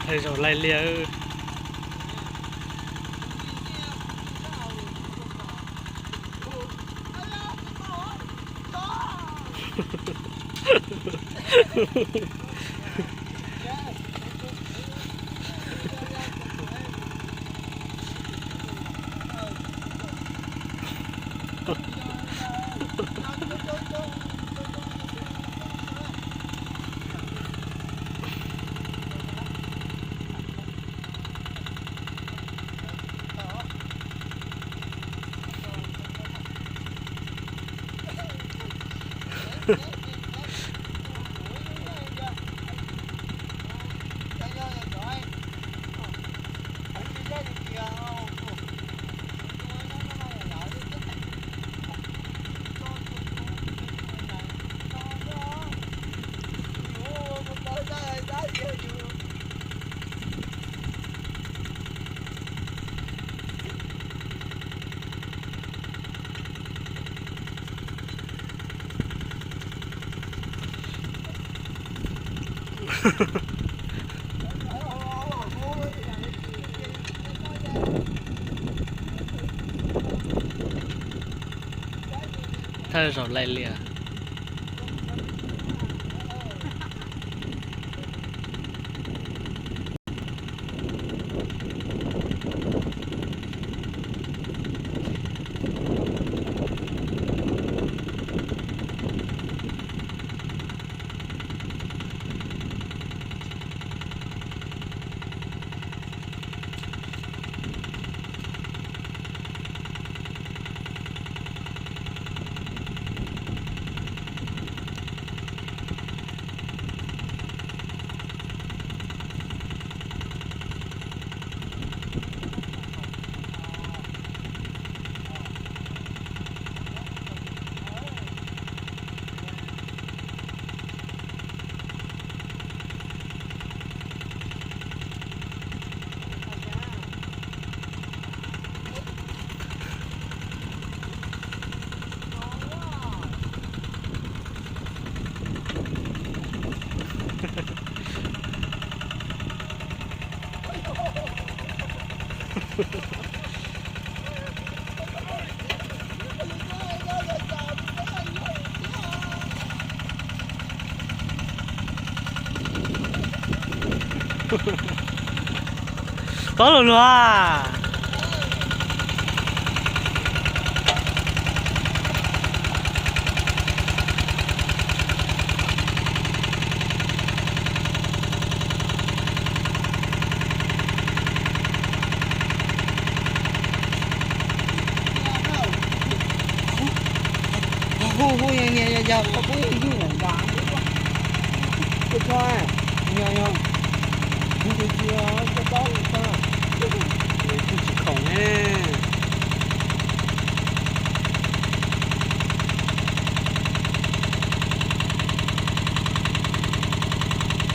Thawj zaug laij liaj. Thawj zaug laij liaj. Tob lug lug a. Hu hu, niag yog yog ua kuj yeej yug nram nrad. Ua tso, yog yog, hu hu tsis tau, hu tsis khoom ne.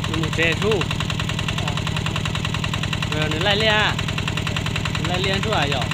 Nws mus tsev sub. Nws laij liaj, nws laij liaj ntsub yom.